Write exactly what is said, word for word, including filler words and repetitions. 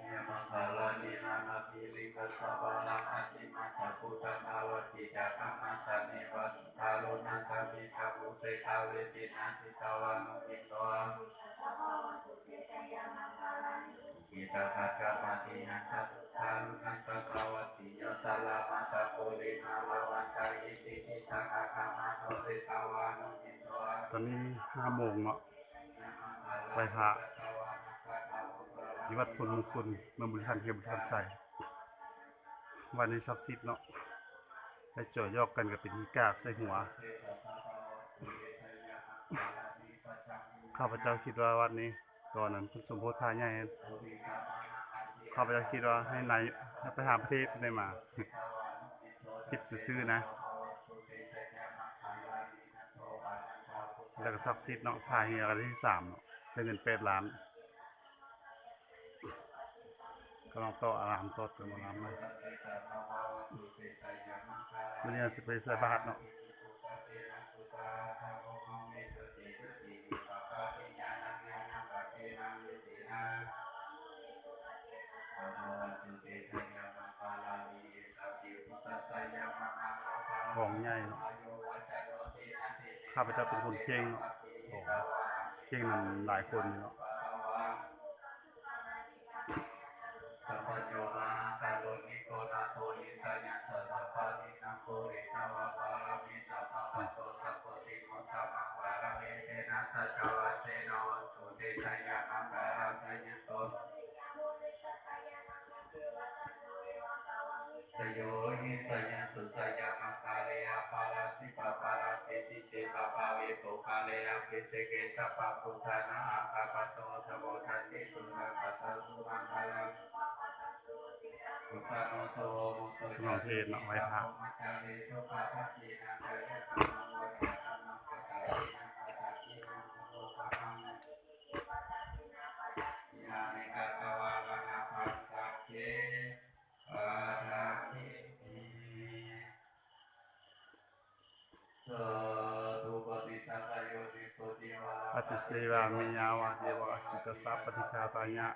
Jayamaṅgalāni nānāvirikasabalaṃ atimattabhūtaṃ dāvaggicakkamasanīva sudāruṇantaṃ mettambusekavidhinā jitavā munindo anuttiraṃ pubbabhāgavajjena.ตอนนี้ห้าโมงเนาะ ไหว้พระที่วัดโพนมงคล เมืองบริคัน เขตบริคันไซ วัดนี้ศักดิ์สิทธิ์เนาะ ไปจ่อยอกกันกับเป็นขี้กากใส่หัว ข้าพเจ้าคิดว่าวัดนี้ ตอนนั้นเพิ่นสมโภชพระใหญ่ ข้าพเจ้าคิดว่าให้นาย ให้ไปหาประเทศได้มา คิดซื่อๆนะ แล้วก็ศักดิ์สิทธิ์เนาะ พาเฮียกันที่สามเนาะ ได้เงินแปดล้าน กำลังต่ออารามต่อเติมอารามนะ มื้อนี้สิไปใส่บาตรเนาะ ของใหญ่เนาะ ข้าพเจ้าเป็นคนเข่งเนาะ ของเข่งนั้นหลายคนอยู่เนาะ Sabbajjho mahākāruṇiko nātho hitāyassa sabbapāṇinaṃ pūretvā pāramī sabbā patto sambodhimuttamaṃ. Etena saccavajjena hotu te jayamaṅgalaṃ. Jayanto bodhiyā mūle sakyānaṃ nandivaḍḍhano evaṃ tvaṃ vijayo hohi jayassu jayamaṅgale. Aparājitapallaṅke sīse paṭhavipokkhare abhiseke sabbabuddhānaṃ aggappatto pamodati. Sunakkhattaṃ sumaṅgalaṃ suppabhātaṃ suhuṭṭhitaṃ sukhaṇo sumuhutto ca suyiṭṭhaṃ brahmacārisu. Padakkhiṇaṃ kāyakammaṃ vācākammaṃ padakkhiṇaṃ padakkhiṇaṃ manokammaṃ padakkhiṇaṃ katvāna labhantatthe padakkhiṇe. Sādhu. Paṭisevāmi yāvadeva atītassa paṭighātāya.